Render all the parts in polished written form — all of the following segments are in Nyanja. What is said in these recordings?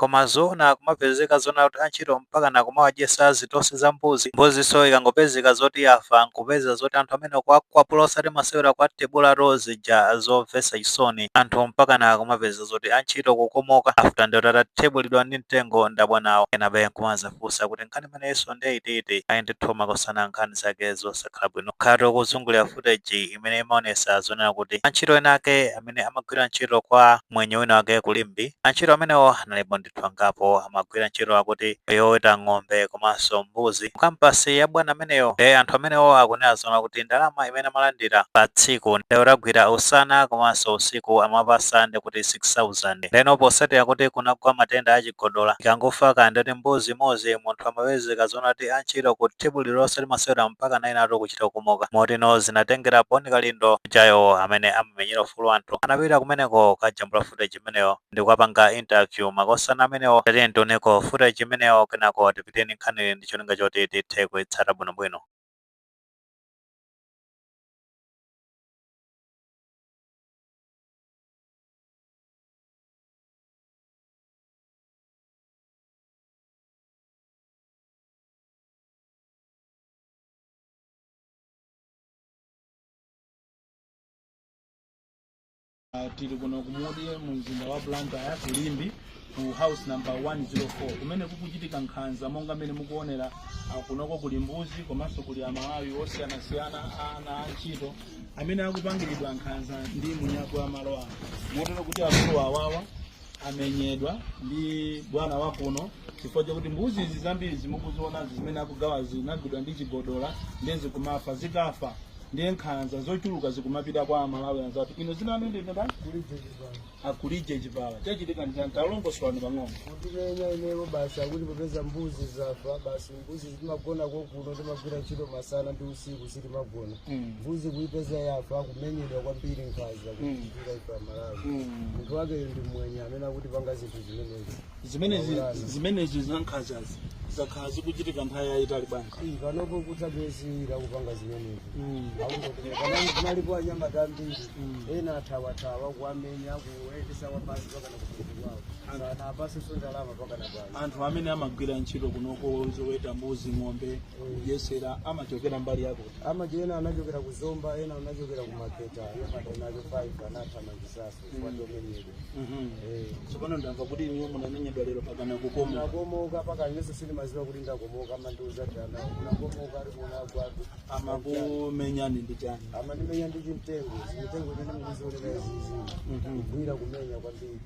Koma zoona kumapezeka zoona kuti antchito mpakana kumawadyesa zitosi za mbuzi, mbuzinso ikangopezeka zoti yafa nkupeza zoti anthu amene kuwakwapula osati masewera, kuwatebulatu zija zomvetsa chisoni. Anthu mpakana kumapeza zoti antchito kukomoka after ndiyoti atathebulidwa ndi mtengo ndabwanawo. Kenabe nkumazafunsa kuti nkhani imeneyinso ndiye itiiti? Ayi ndithu makosana, nkhani zake zosakhala bwino. Khatu kuzungulira footage imene imaonesa zonena kuti antchito ena ake amene amagwira ntchito kwa mwenye wina wake ku Limbe, antchito amenewo analipo ndithu angapo, amagwira ntchito akuti yoweta ng'ombe komanso mbuzi kampasi ya bwana ameneyo. Ndiye anthu amenewo akunena zona kuti ndalama imene amalandira pa tsiku, ndiye utagwira usana komanso usiku, amapasa ndi kuti 6000. Ndeno posatira kuti kunagwa matenda achigodola, ikangofa kandi mbuzi imodzi, munthu amapezeka zona kuti antchito kuthibulira osati masewera, mpaka nainatu kuchita kukomoka. Motino zinatengera Bon Kalindo jayo amene amamenyera ufulu anthu anapita kumeneko kajambula footage imeneyo ndi kukapanga interview makosana amenewo. Tatiye tioneko footage imeneyo, kenako tipiteni nkhani ndi cholinga choti tithe kuitsata bwinobwino. Tili kuno kumudi mu mzinda wa Blantyre, ku Limbe, ku house number 104, kumene kukuchitika nkhanza monga mmene mukuonera. Kunoko kuli mbuzi komanso kuli Amalawi osiyanasiyana, ana antchito amene akupangiridwa nkhanza ndi munyako wa malo ano, motero kuti akulu awawa amenyedwa ndi bwana wa kuno chifukwa chakuti mbuzi izi zambiri zimukuzionazi zimene akugawa zinagwidwa ndi chigodola, ndiye zikumafa. Zikafa, ndiye nkhanza zochuluka zikumapita kwa Amalawi anzathu. Ino zina anu ndi ndani? Akulije Chipala. Chachitika ndi chani? Talongosolani pang'ono. Kutimenya ineyo basi, akuti popeza mbuzi zafa basi. Mbuzi timagona kokuno, timagwira ntchito masana ndi usiku, sitimagona. Mbuzi kuipeza yafa, kumenyedwa kwambiri, nkhanza kuchitika ife Amalawi. Munthu wake ndi mwenye amene akuti panga zinthu zimenezi. Zimenezi Maulana. zimenezi za nkhanzazi zakhala zikuchitika nthawi yayitali bwanji? Iyi panopo kutha miyezi 2 akupanga zimenezi. Kunalipo anyamata ambiri, ena athawathawa kuwamenya, kuwayendesa wapasi pakana kumudzi kwawo, sana apasenso ndalama pakana pano. Anthu amene amagwira ntchito kunoko zoweta mbuzi, ng'ombe, kudyesera, amachokera mbali yako? Amaji ena anachokera ku Zomba, ena anachokera ku Maketa. Anyamata ena ake 5 anathamangisaso kwatomenyedwa. Tsopano ndamva kuti inuyo munamenyedwa lero pakana kukomoka. Nakomoka paka inenso sindimaziwa kuti ndakomoka, amandiuza tana unakomoka ari unagwa. Amakumenyani ndi chani? Amandimenya ndi chimtengo, chimtengo chene mukuzionera izizi, kugwira kumenya kwambiri.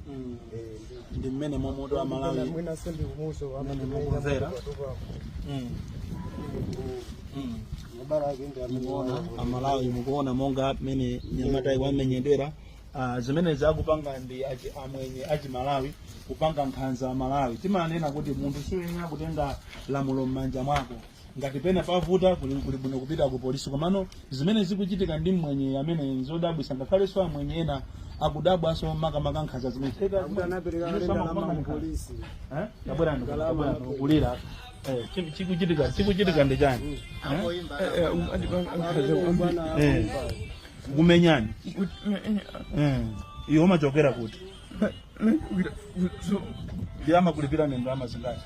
Eh, Ndi mmene momoto Amalawi mwina sembi kumuso. Mmene mukumvera. Mabala ake ndi amene. Mukuona Amalawi, mukuona monga mmene nyamata wamenyedwera. Zimene zakupanga ndi amwenye achimalawi kupanga nkhanza Amalawi. Timanena kuti munthu suyenera kutenga lamulo m'manja mwako. Ngati pena pavuta, kuli bwino kupita ku polisi. Komano zimene zikuchitika ndi mwenye amene nzodabwisa, ngakhalenso amwenye ena akudabwanso, makamaka nkhanza zimene Akuti anapereka kale ndalama ku polisi. Eh? Tabwerani, tabwerani, kulira. Chikuchitika ndi chani? Eh? Kumenyani. Iwe umachokera kuti? Ndi amakulipira ni ndalama zingati?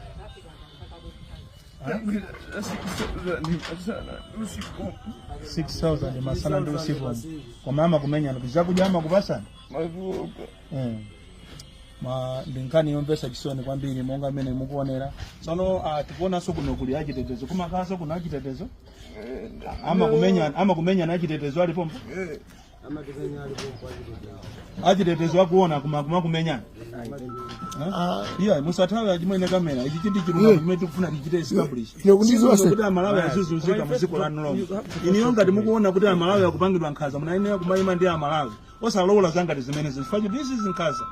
6000 masana ndi usiku, koma amakumenyani. Zakudya amakupasani? Ma ndi nkhani yomvetsa chisoni kwambiri monga mmene mukuonera. Tsono tikuonanso kuno kuli achitetezo, kumakhalanso kuno achitetezo amakumenyana, amakumenyana achitetezo alipompo. Amatimenya alipompo achitetezo. Achitetezo akuona kumakumenyana. Iya, musathawe achimwene kamera. Ichi chindi chilungamo chimene tikufuna tichite establish. Ine kuti Amalawi azizunzika mu dziko lanu lomwe. Iniyo ngati mukuona kuti Amalawi akupangidwa nkhanza, munayenera kumayima ndi Amalawi, osalola zangati zimenezo, chifukwa this is nkhanza.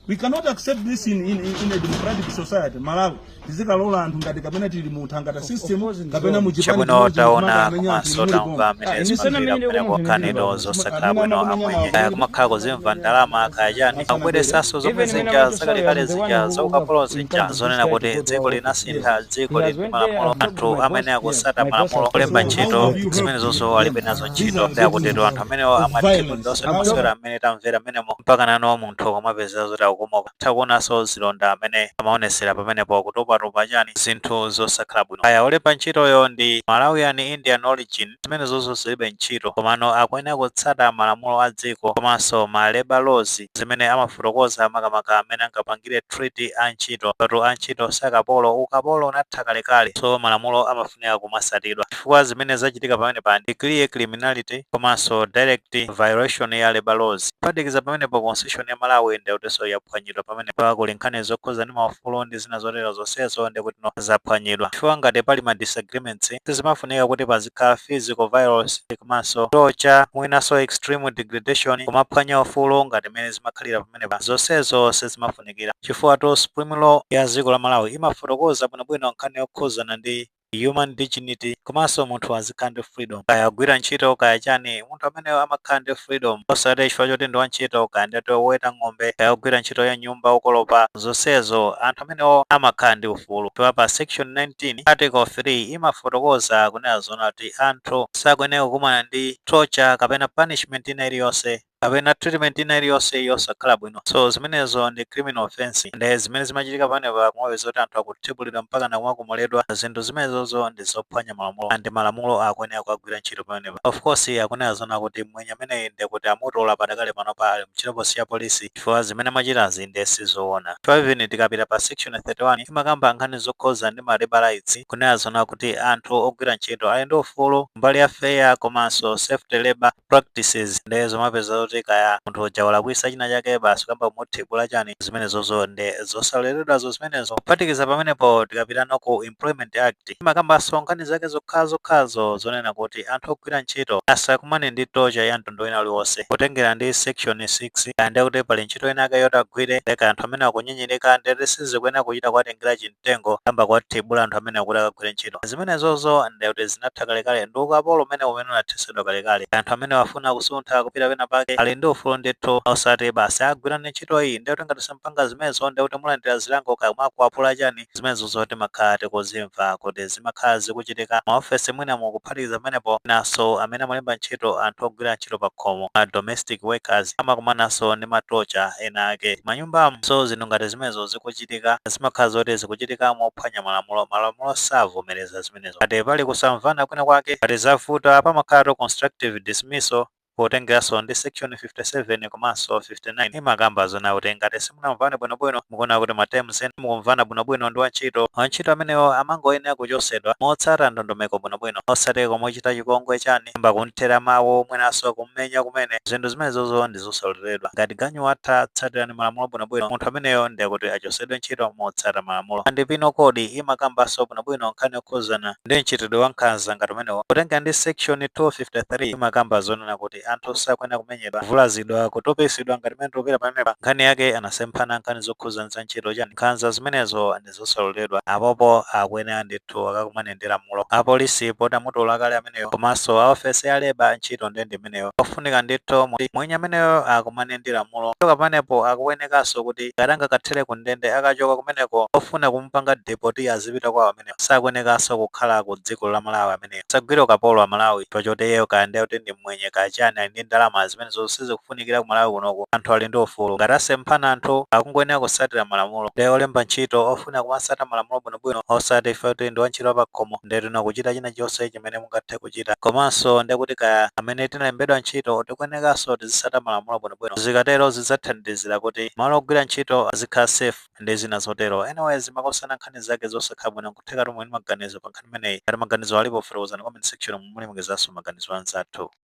We cannot accept this in a democratic society. Malawi tizikalola anthu ngati kapena tili mu thangata system kapena mu chipani Chabwino, chimodzi taona kumaka amenya komanso anthu tamva amene zimamvera kumeneko. Nkhanido zosakhala bwino, amwenye kaya kumakhala kuzimva ndalama kaya chani, akubweresanso zomwe zija zakalekale zija zaukapolo zija, zonena kuti dziko linasintha, dziko lili ndi malamulo, anthu amene akusata malamulo kulemba ntchito, zimene zonso alibe nazo ntchito. Ndi akutero anthu amenewo amathibulidwa osati masewera amene tamvera amenemo, mpaka nano munthu kumapeza zoti Kukomoka takuonanso zilonda amene amaonesera pamenepo, kutopatopa chani, zinthu zosakhala bwino. Kaya olemba ntchitoyo ndi Malawian Indian origin, zimene zonso zilibe ntchito, komano akuyenera kutsata malamulo a dziko komanso ma labor laws zimene amafotokoza, makamaka amene angapangire treat antchito. Patu antchito sakapolo, ukapolo unatha kalekale, so malamulo amafunika kumasatidwa, chifukwa zimene zachitika pamene pa ndi clear criminality komanso direct violation ya labor laws. Kuphatikiza pamenepo, constitution ya Malawi ndikutinso yaphwanyidwa pamene pa kuli nkhani zokhuza ndi maufulu ndi zina zotero, zonsezo ndikuti no, zaphwanyidwa, chifukwa ngati pali ma disagreements sizimafunika kuti pazikhala physical violence komanso torture, mwinanso extreme degradation, kumaphwanya ufulu ngati mmene zimakhalira pamenepa. Zonsezo sizimafunikira, chifukwa to supreme law ya dziko la Malawi imafotokoza bwinobwino nkhani yokhuzana ndi human dignity, komanso munthu azikhala ndi freedom, kaya agwira ntchito kaya chani, munthu ameneyo amakhala ndi freedom, osati chifukwa choti ndi wantchito, kaya ndati woweta ng'ombe, kaya ogwira ntchito ya nyumba, okolopa, zonsezo anthu amenewo amakhala ndi ufulu. Chifukwa pa section 19 article 3 imafotokoza kunena zona kuti anthu sakuyenera kukumana ndi torture kapena punishment ina iliyonse kapena treatment ina iliyonse yosakhala bwino. So zimenezo ndi criminal offense. Ndi zimene zimachitika pamenepa, kumapeza kuti anthu akuthibulidwa mpaka nakumakomoledwa, zinthu zimenezozo ndi zophwanya malamulo, and malamulo akuyenera kukagwira ntchito pamenepa. Of course, akunena zona kuti mwenye ameneyi ndi kuti amutola padakale panopa, ali mchitokosi ya polisi, chifukwa zimene amachitazi ndi sizoona. Chifukwa even tikapita pa section 31 imakamba nkhani zokhuza ndi ma labor rights, kunena zona kuti anthu ogwira ntchito ali ndi ufulu mbali ya fair komanso safety labor practices. Ndi zomapeza kuti kaya munthu uja walakwisa china chake, basi kamba kumuthibula chani, zimenezozo ndi zosaloledwazo zimenezo. Kuphatikiza pamenepo, tikapitano ku Employment Act, imakambanso nkhani zake zokhazokhazo zonena kuti anthu ogwira ntchito asakumane ndi torture ya mtundu wina uliwonse, kutengera ndi section 6. Kaya ndi kuti pali ntchito ina yake yoti agwire, leka anthu amene akunyinyirika, ndeti sizikuyenera kuchita kuwatengera chimtengo kamba kuwathibula anthu amene akuti akagwire ntchito. Zimenezozo ndekuti zinatha kalekale, ndi ukapolo umene unathetsedwa kalekale. Anthu amene wafuna kusuntha kupita pena pake ali ndi ufulu ndithu, osati basi agwirani ntchito iyi, ndekuti ngati simpanga zimenezo ndekuti mulandira zilango, kaya mwakuapula chani. Zimenezo zoti makhala tikuzimva kuti zimakhala zikuchitika maofesi mwina. Mukuphatikiza pamenepo, naso amene amalemba ntchito anthu ogwira ntchito pa khomo, ma domestic workers, amakumananso ndi ma torture ena ake manyumbamo. So zinthu ngati zimenezo zikuchitika, zimakhala zoti zikuchitika mophwanya malamulo. Malamulo savomereza zimenezo. Ngati pali kusamvana kwina kwake, ngati zavuta, pamakhala constructive dismissal, potengeranso ndi section 57 komanso 59. Imakamba zona kuti ngati simunamvane bwinobwino, mukuona kuti ma terms ena mukumvana bwinobwino ndi wantchito, wantchito amenewo amangoyenera kuchosedwa motsata ndondomeko bwinobwino, osati kumuchita chipongwe chani, kamba kumthera mawu, mwinanso kummenya kumene. Zinthu zimenezozo ndi zosaloledwa. Ngati ganyu watha, tsatirani malamulo bwinobwino, munthu ameneyo ndiye kuti achosedwe ntchito motsata malamulo. And penal code imakambanso bwinobwino nkhani yokhuzana ndi mchitidwe wa nkhanza ngati umenewo. Kutenga ndi section 253, imakamba zonena kuti anthu sakuyenera kumenyedwa, kuvulazidwa, kutopesedwa ngati mmene tikupita pamenepa. Nkhani yake anasemphana nkhani zokhuzana za ntchito chani, nkhanza zimenezo ndi zosaloledwa. Apopo akuyenera ndithu akakumane ndi lamulo apolisi poti amutola kale ameneyo, komanso a ofesi ya labour, ntchito ndi imeneyo. Ofunika ndithu mwenye ameneyo akumane ndi lamulo. Choka pamenepo, akuyenekanso kuti ngati angakathere ku ndende, akachoka kumeneko ofuna kumupanga deport, azipita kwawo ameneyo. Sakuyenekanso kukhala ku dziko la Malawi ameneyo. Sagwire ukapolo wa Malawi pachoti iyeyo kaya ndiye kuti ndi mwenye kachani, ali ndi ndalama, zimenezo sizikufunikira ku Malawi kunoko. Anthu ali ndi ufulu. Ngati asemphana, anthu akungoyenera kusatira malamulo. Ndiye olemba ntchito ofuna kumasata malamulo bwinobwino, osati ife kuti ndi wantchito pakhomo ndiye tuna kuchita china chonse chimene mungathe kuchita. Komanso ndiye kuti kaya amene tinalembedwa ntchito, tikuyenekanso tizisata malamulo bwinobwino. Zikatero zidzathandizira kuti malo ogwira ntchito azikhala safe ndi zina zotero. Anyways, makosana, nkhani zake zosakhala bwino. Nkutheka tomwe ndi maganizo pa nkhani imeneyi. Ngati maganizo alipo, fotokozani comment section, mulemekezanso maganizo anzathu.